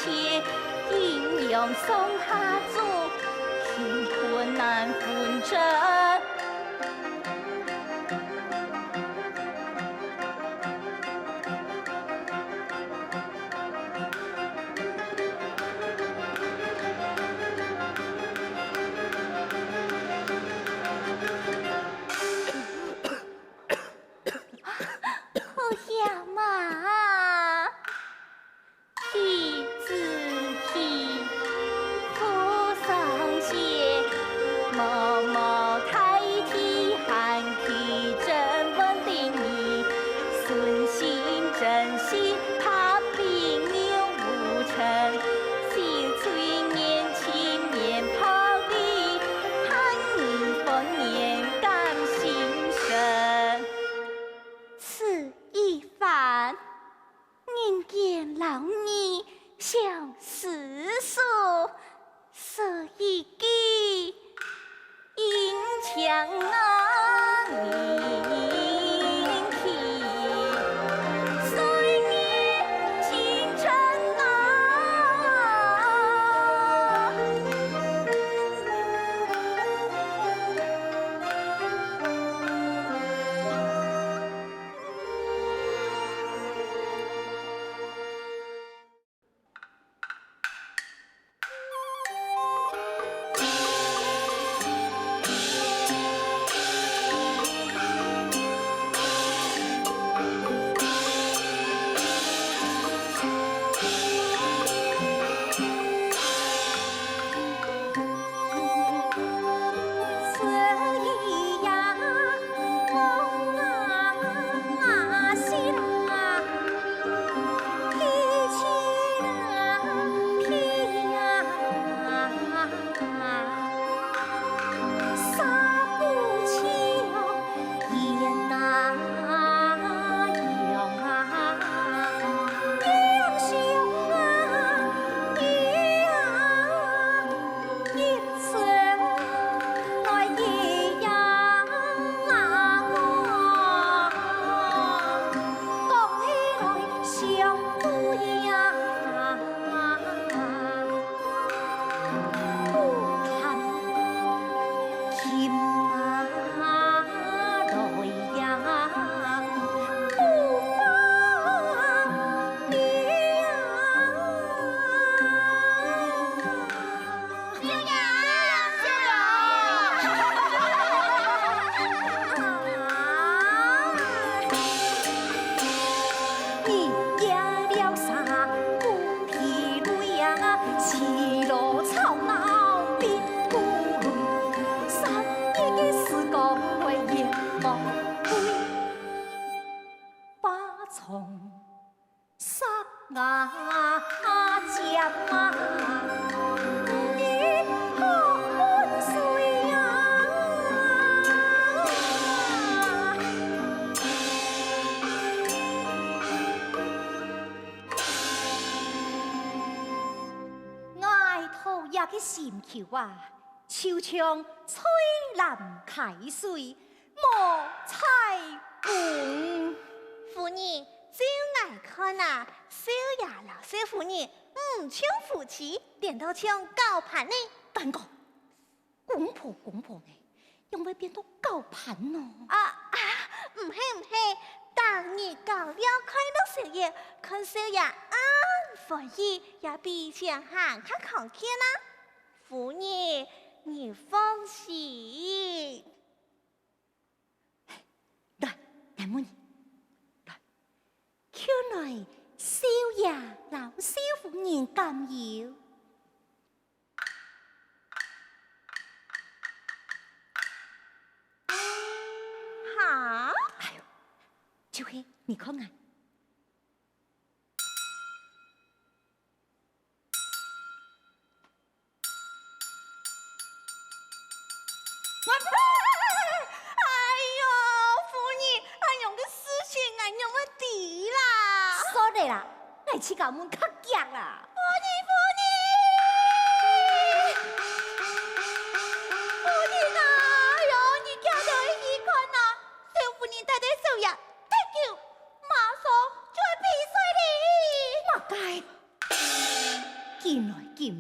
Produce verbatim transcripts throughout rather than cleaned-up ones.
阴阳上下注，乾坤难分争。好险啊！ 弟子去，和尚谢，茫茫大地，寒气正稳定你。顺心正心，怕病又无成，心醉眼睛面泡里，盼你方言感心神。此一番， 人间劳役相思书，是一句阴阳啊，命题，岁月进程啊。 少爷，少爷。你压了啥？不疲累呀，起落吵闹并不累。三日个时光为眼望归，花丛 杀啊尖啊，你好温水呀！哀陶若个心臼啊，就像翠藍開水， 莫採萍。夫人，照𠊎看啊，少爺摎少夫人毋像夫妻，顛倒像搞伴呢。等講，公婆公婆呢，仰會變到搞伴呢？啊啊，毋係毋係，逐日搞尞看到少爺，看少爺恁歡喜，也比先還較康健啊。夫人，你放心。 來，來問你，來，看來少爺摎少夫人敢有？哈？哎喲，就係，你看啊。 哎喲，夫人，恁樣个事情，𠊎仰會知啦？算了啦，𠊎自家問較遽啦。夫人，夫人，夫人啊！哎喲，你遽兜去看啊！少夫人帶等少爺，忒久，馬上就會被摔哩！麼个？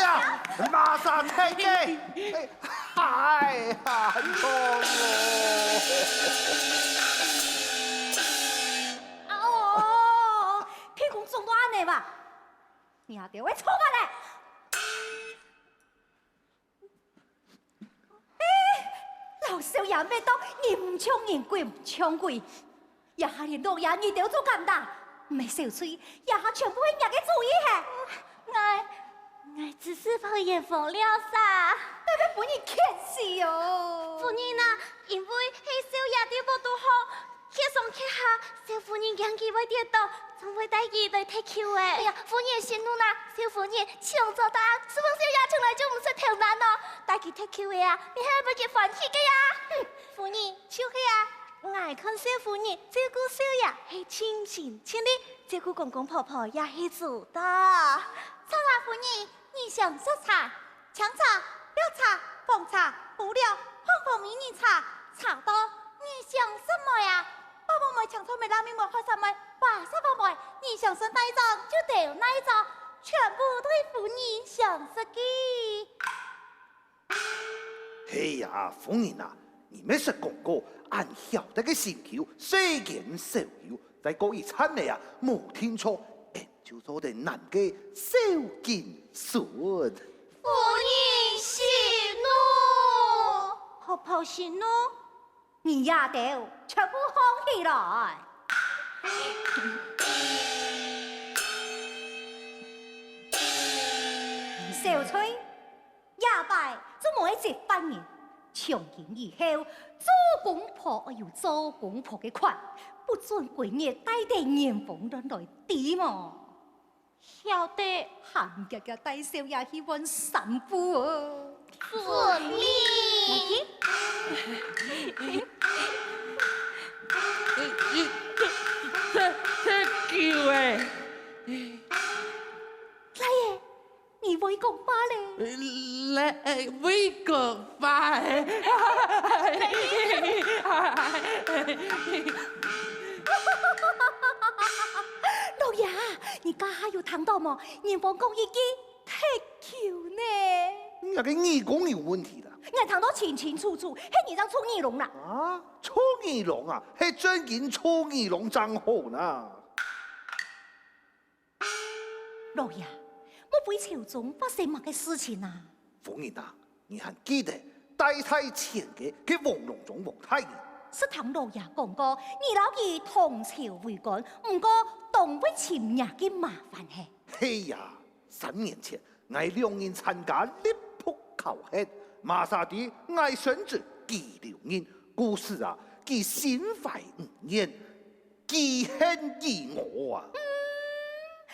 呀，馬上退个！哎，哎呀，很痛哦！啊哦，屁股腫到恁呢哇！你阿爹會臭翻嘞！ 哎，老少爺罵到人毋像人，鬼毋像鬼，這下連老爺你兜做敢打？毋係小翠，這下全部係若个主意嘿！𠊎，𠊎只係抱怨風了煞。該分人譴死哦！夫人啊，因為係少爺對屋肚好， 卻上卻下，少夫人驚佢會跌倒，總會帶佢來踢球仔。哎呀，夫人息怒啦，少夫人，請做得，係望少爺從來就毋識偷懶哦，帶佢踢球仔啊，你還會佢歡喜个呀。哼，夫人，就係啊，𠊎看少夫人照顧少爺係盡心盡力，照顧公公婆婆也係做得。著啦，夫人，你想食茶， 青茶、綠茶、紅茶、烏龍、紅紅美人茶，茶多，你想食麼个啊？伯母妹請草莓、藍莓、梅花茶、梅花茶、草莓，你想食哪一種就點哪一種，全部都係夫人想食个。係啊，夫人啊，你乜識講過，恁曉得个心臼，細言小臼，再過一餐了啊，無定著，俺就做得男个小金孫。 夫人息怒！婆婆息怒！你這兜全部䟘起來！小翠，這擺做麼个一班人，從今以後，做公婆愛有做公婆个款，不准歸日帶等圓方鑾來，知無？曉得。喊遽遽帶少爺去換衫褲哦。遵命。忒，忒久欸。來耶， 你會講話咧？來，會講話欸。老爺，你這下有聽到無？人講講一句忒久呢。你个耳公有問題啦！𠊎聽到清清楚楚，係你正出耳聾啦！啊，出耳聾啊，係真經出耳聾正好啦！ 老爺，莫非朝中發生麼个事情啊？夫人啊，你還記得戴在前个該黃龍莊黃大人？係聽老爺講過，你摎佢同朝為官，毋過當會尋若个麻煩係？係呀，三年前，𠊎兩人參加吏部考核，麼儕知𠊎孫子佢留任，故此啊，佢心懷毋願， 佢恨於我啊！嗯，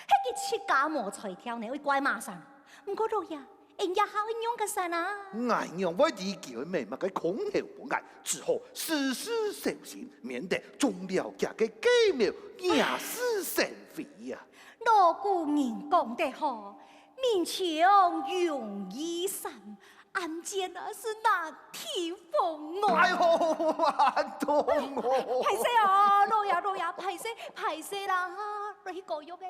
係佢自家無才調呢，會怪麼儕？毋過老爺，𠊎這下愛仰結煞啊？𠊎仰會知佢會買麼个空頭分𠊎，只好時時小心，免得中了佢个計謀，惹是生非啊！老古人講得好， 明槍容易閃，暗箭啊係難提防哦。哎喲，恁痛哦！歹勢哦，老爺，老爺，歹勢，歹勢啦，哈，來去膏藥个。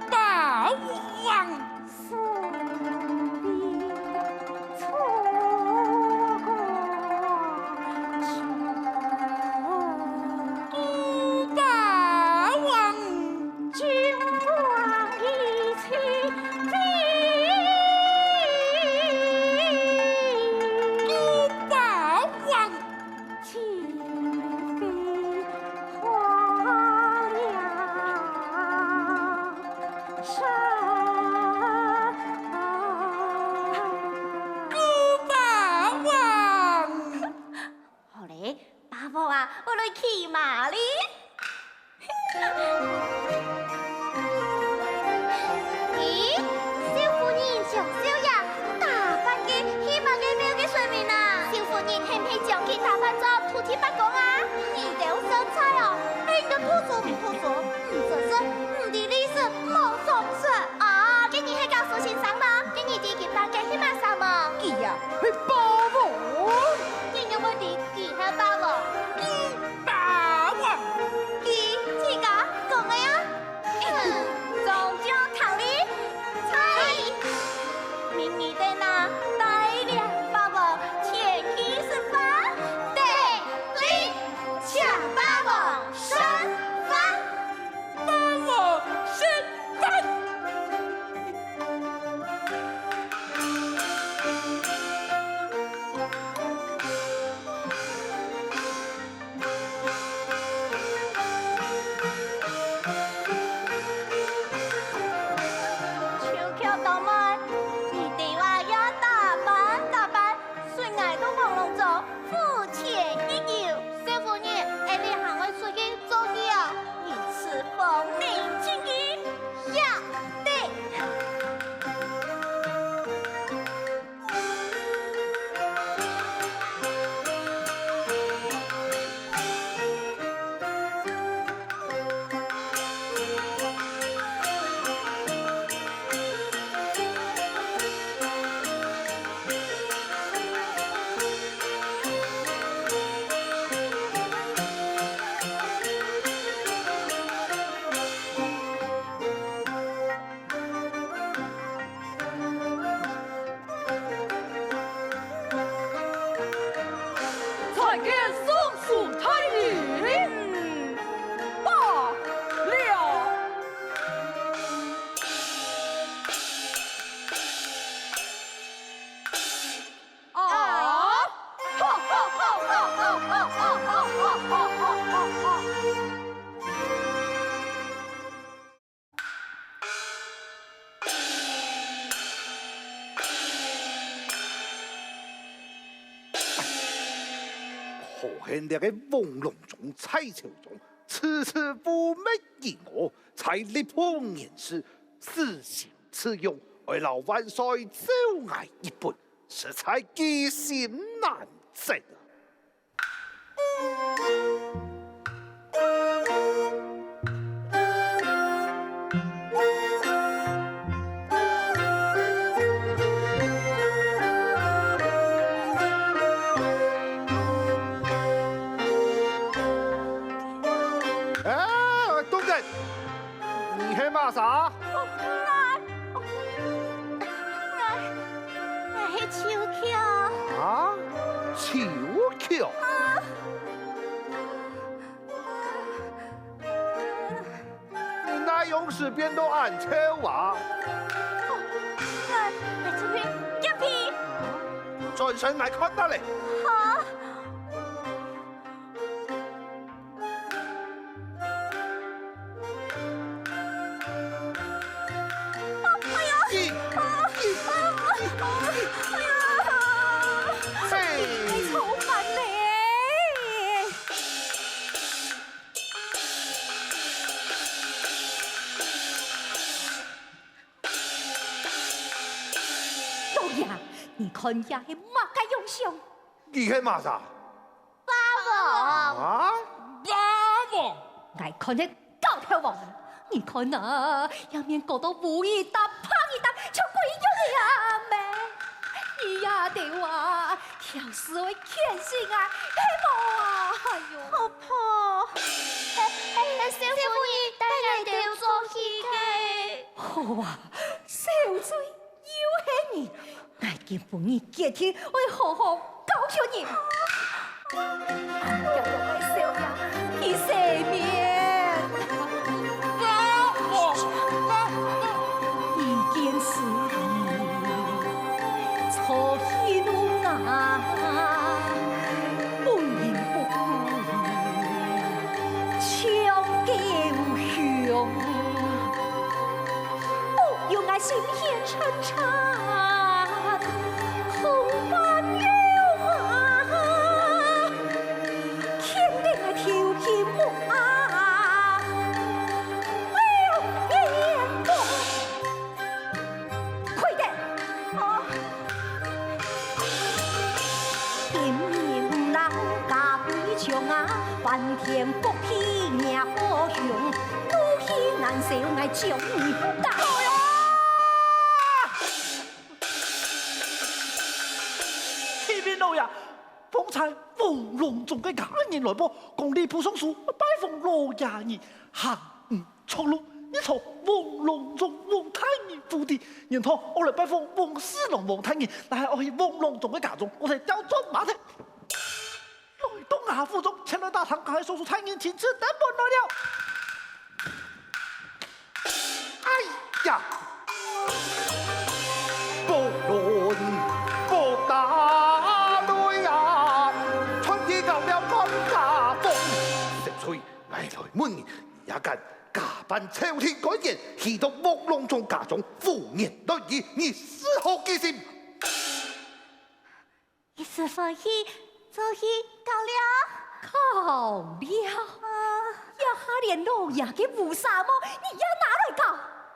大王，你啊！ 好咧，爸爸啊，𠊎來騎馬哩。咦，少夫人將少爺打扮个去麼个廟个神明啊？少夫人係毋係將佢打扮做土地伯公啊？你兜算菜哦，係你兜讀書毋讀書，毋識字，毋知禮數，無常識。哦，該你係教書先生無？該你知佢扮个係麼儕無？佢啊，係霸王。你仰會知 佢係霸王。佢霸王。佢自家講个啊。嗯，中獎頭哩。猜。明日等啊，帶領霸王前去食飯。得哩，請霸王食飯。霸王食飯。可恨這个黃龍宗蔡朝宗，遲遲無滅於我，在歷朝人世，私心私慾，愛摎萬歲咒𠊎一本，實在居心難測啊！ 哎，東人，你係麼儕？哦，𠊎，哦，𠊎，𠊎係秋菊。啊？秋菊？啊。 你哪央時變到恁臭啊？哦，𠊎，𠊎出去撿皮。轉身𠊎看下咧。好。哦，哎呀！咦，咦，哎呀！嘿。哎，臭煩咧！ 老爺，你看這係麼个樣相？佢係麼儕？霸王。啊？霸王！𠊎看係狗頭王啊！你看啊，這面膏到烏一搭白一搭，像鬼樣个啊咩！你呀，對啊， 挑事會牽性啊，係無啊？哎喲！婆婆，係，係，係少夫人帶𠊎兜做戲个。好啊，小嘴又係你！𠊎今晡日決定會好好教訓你。你細面。 一見是你，錯戲弄啊，本人不顧，唱狗熊，不用啊，心險慘慘，空翻了啊！ 牽得𠊎頭暈目花，了眼光。快點！哦。今日吾老家歸鄉啊，翻天覆地惹禍雄，怒氣難消，𠊎將你打。哎呀！啟禀老爺， 方才黃龍宗个家人來報，講吏部尚書拜訪老爺你行錯路，你到黃龍宗黃大人府邸，原來愛來拜訪黃四郎黃大人，哪係愛去黃龍宗个家中，𠊎兜調轉馬頭，來到吾府中，前來打聽，該位尚書大人親自登門來了。 哎呀！報論報打來啊，傳去到了官家房。小翠，𠊎來問你，你也敢假扮朝廷官員，去到黃龍宗家中胡言亂語，你是何居心？ 一時歡喜，做戲到了。到了？啊。這下連老爺个烏紗帽你也拿來搞？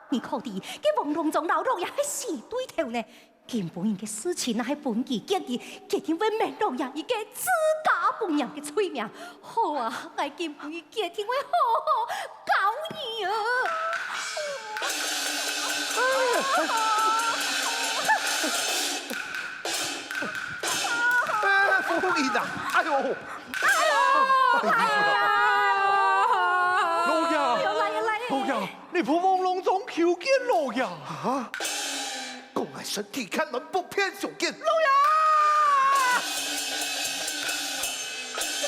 你可知該黃龍宗摎老爺係死對頭呢？今晡日个事情若係分佢見知，決定會免老爺一個自家本人个罪名。好啊，𠊎今晡日 決定會好好教你啊！哎，夫人啊，哎喲，哎喲，哎呀！老爺，哎喲，來呀，來呀！老爺，你陪黃龍宗求見老爺。啊？講𠊎身體欠安，不便相見。老爺！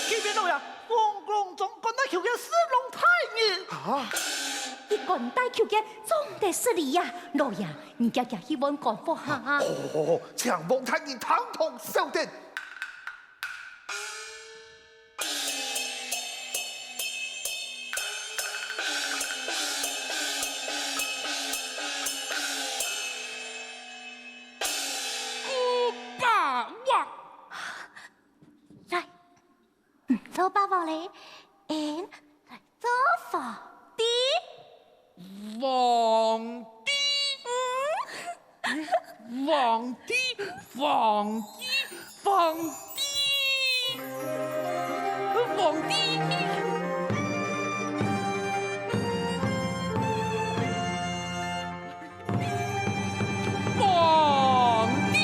啟禀老爺， 黃龍宗趕到求見四郎大人。啊？佢趕到求見，總得失禮呀。老爺，你遽遽去換官服哈。好，好，好，請黃大人聽同小典。吾霸王。來。好爸爸嘞，俺来做皇帝。皇帝，皇帝，皇帝，皇帝，皇帝，皇帝。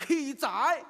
奇哉，